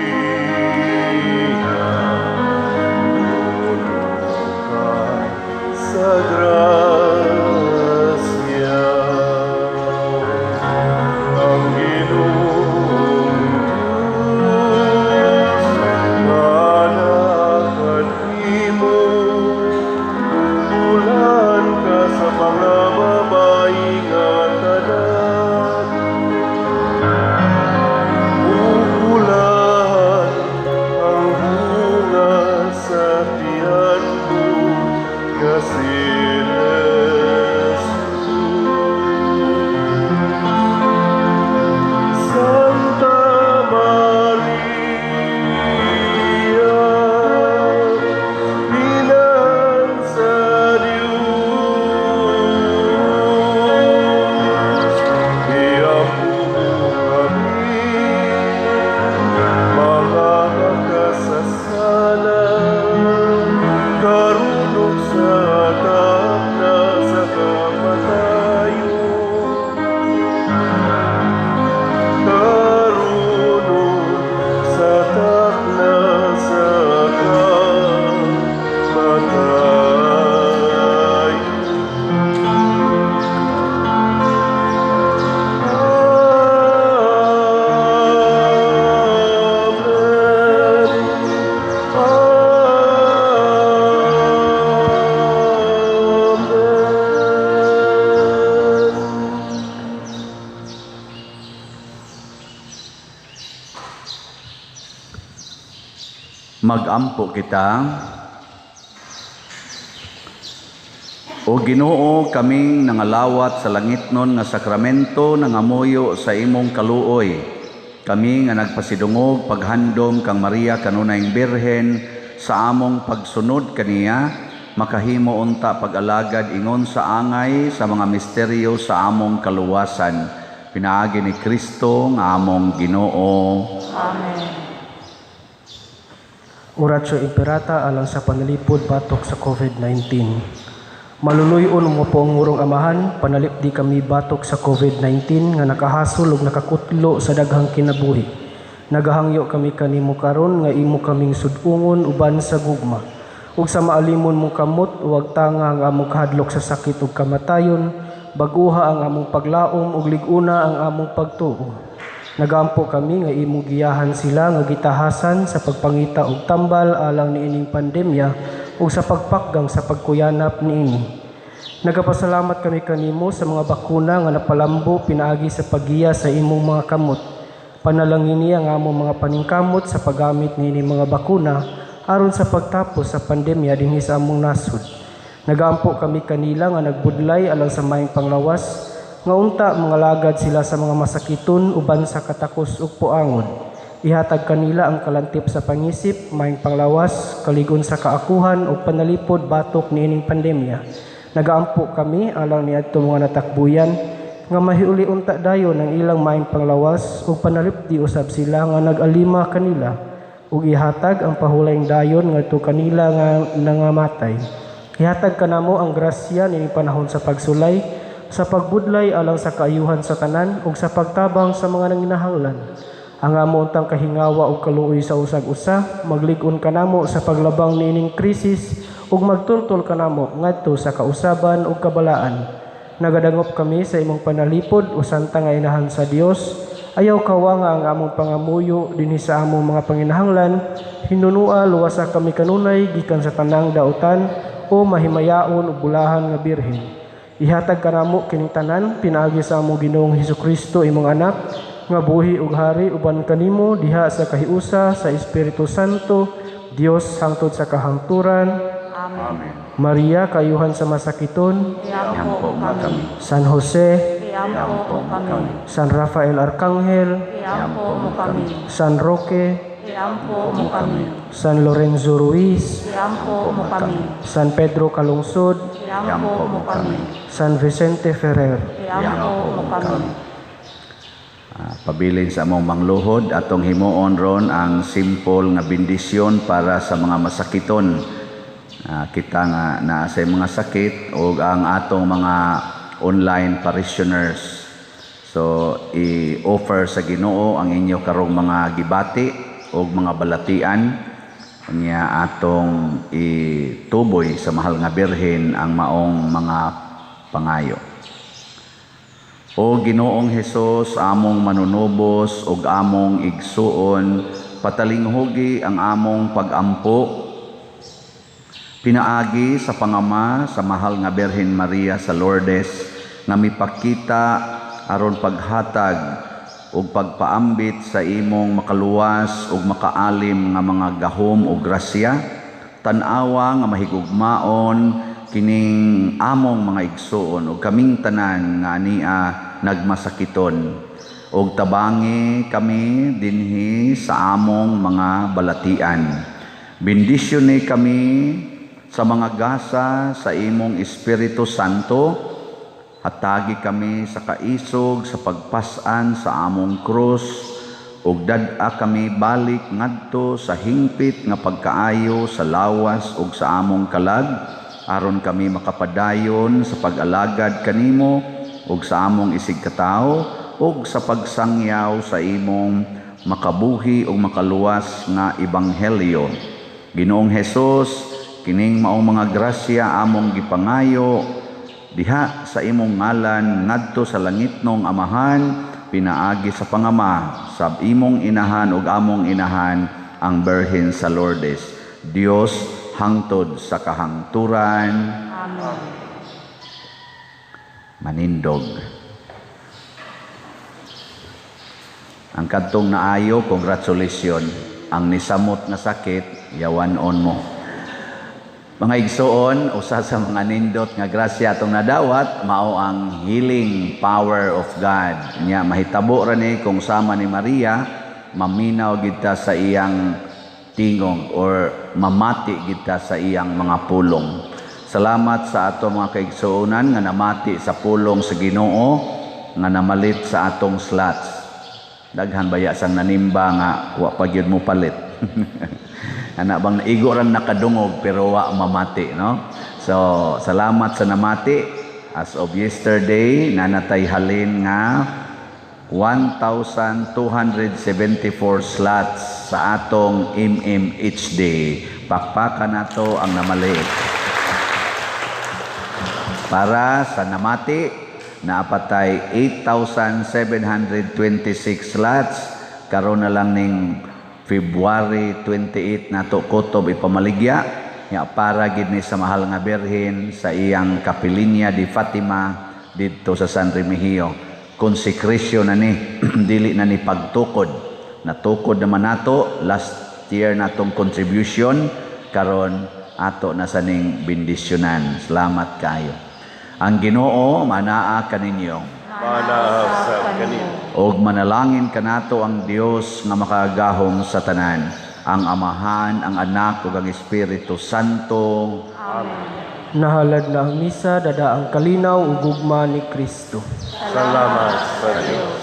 puno ka sa grasya. Ang Ginoong Diyos nga kanimo, bulan ka sa mga babae nga tanan. Bulan ang bunga sa tiyan mo nga si Jesus. Santa Maria, Inahan sa Diyos, iampo mo kami, mga makasasala, karon ug sa Magampo kita. O Ginoo, kaming nangalawat sa langitnon nga sakramento, nangamuyo sa imong kaluoy. Kami nga nagpasidungog paghandom kang Maria kanunayng Birhen sa among pagsunod kaniya, makahimo unta pag-alagad ingon sa angay sa mga misteryo sa among kaluwasan. Pinaagi ni Kristo nga among Ginoo. Amen. Oratio Imperata alang sa panalipod batok sa COVID-19. Maluluy-on mo po ang murong amahan, panalipdi kami batok sa COVID-19 nga nakahasol ug nakakutlo sa daghang kinabuhi. Nagahangyo kami kanimo karon nga imo kaming sud-ungon uban sa gugma. Ug sa maalimon mong kamot, huwag tanga ang among kahadlok sa sakit ug kamatayon, baguha ang among paglaom ug lig-una ang among pagtuo. Nagampo kami nga imong giyahan sila nga gitahasan sa pagpangita og tambal alang niining pandemya ug sa pagpakgang sa pagkuyanap niini. Nagapasalamat kami kanimo sa mga bakuna nga napalambo pinaagi sa paggiya sa imong mga kamot. Panalangini ang among mga paningkamot sa paggamit niini mga bakuna aron sa pagtapos sa pandemya dinhi sa among nasod. Nagampo kami kanila nga nagbudlay alang sa maayong panglawas, nga unta mga lagad sila sa mga masakiton uban sa katakos ug puangon. Ihatag kanila ang kalantip sa pangisip, maayong panglawas, kaligon sa kaakuhan ug panalipod batok niining pandemya. Nagaampo kami alang niadto mga natakbuyan nga mahiuli unta dayon ang ilang maayong panglawas ug panalipdi usab sila nga nag-alima kanila ug ihatag ang pahulayng dayon ngadto kanila nga nangamatay. Ihatag kanamo ang grasya niining panahon sa pagsulay, sa pagbudlay alang sa kaayuhan sa tanan ug sa pagtabang sa mga nanginahanglan. Ang amo untang kahingawa ug kaluoy sa usag-usa, maglig-on kanamo sa paglabang niining krisis ug magtultol kanamo ngadto sa kausaban ug kabalaan. Nagadangop kami sa imong panalipod o santa nga inahan sa Dios. Ayaw kawanga ang among pangamuyo dinhi sa among mga panginahanglan. Hinunua luwasa kami kanunay gikan sa tanang dautan o mahimayaon ug bulahan nga birhen. Ihatag kanamo kining tanan pinaagi sa among Ginoong Hesukristo imong anak nga buhi ug hari uban kanimo diha sa kahiusa sa Espiritu Santo, Dios hangtod sa kahangturan. Amen. Maria, kayuhan sa masakiton, Iampo mo kami. San Jose, Iampo mo kami. San Rafael Arcangel, Iampo mo kami. San Roque, Iampo mo kami. San Lorenzo Ruiz, Iampo mo kami. San Pedro Calungsod, Iampo mo kami. San Vicente Ferrer. Iampo mo kami. Pabilin sa among mangluhod atong himuon ron ang simple nga bendisyon para sa mga masakiton. Kita nga naa sa mga sakit o ang atong mga online parishioners. So i-offer sa Ginoo ang inyo karong mga gibati o mga balatian niya atong ituboy sa mahal nga Birhen ang maong mga pangayo. O Ginoong Hesus, among manunubos ug among igsuon, patalinghugi ang among pagampo pinaagi sa pangama sa mahal nga Birhen Maria sa Lourdes nga mipakita aron paghatag ug pagpaambit sa imong makaluwas ug makaalim nga mga gahom ug grasya. Tan-awa nga mahigugmaon kining among mga igsuon ug kaming tanan nga ania nagmasakiton, ug tabangi kami dinhi sa among mga balatian. Bendisyone kami sa mga gasa sa imong Espiritu Santo. Hatagi kami sa kaisog sa pagpasan sa among krus, ug dad-a kami balik ngadto sa hingpit nga pagkaayo sa lawas ug sa among kalag, aron kami makapadayon sa pag-alagad kanimo ug sa among isigkatawo ug sa pagsangyaw sa imong makabuhi ug makaluwas nga ebanghelyo. Ginoong Hesus, kining maong mga grasya among gipangayo diha sa imong ngalan ngadto sa langitnong Amahan, pinaagi sa pangama sa imong inahan ug among inahan ang Birhen sa Lourdes. Dios hangtod sa kahangturan. Amen. Manindog. Ang kadtong naayo, congratulations. Ang nisamot nga sakit, Yawan-on mo. Mga igsoon, usa sa mga nindot nga grasya atong nadawat mao ang healing power of God. Nya mahitabo ra ni kung sama ni Maria, maminaw gid ta sa iyang tingog or mamati gid ta sa iyang mga pulong. Salamat sa ato mga kaigsuonan nga namati sa pulong sa Ginoo nga namalit sa atong slots. Daghan baya sang nanimba nga wa pa gyud mo palit. Ana bang naigo rang nakadungog pero wa mamati, no? So, salamat sa namati. As of yesterday, nanatay halin nga 1,274 slots sa atong MMHD. Pakpakan nato ang namalit. Para sa namati, naapatay 8,726 slots. Karon na lang ning February 28 nato kutob ipamaligya ya, para gid ni sa Mahal nga Birhen sa iyang Kapilinya di Fatima didto sa San Remigio. Consecration na ni, dili na ni pagtukod. Natukod naman nato last year natong contribution, karon ato na sa ning bendisyonan. Salamat kayo. Ang Ginoo manaa kaninyo. Manaa sa kanimo. Og manalangin kanato ang Dios nga makagagahom sa tanan, ang Amahan, ang Anak ug ang Espiritu Santo. Amen. Nahalad na ang misa, dada ang kalinaw ug gugma ni Kristo. Salamat sa Dios.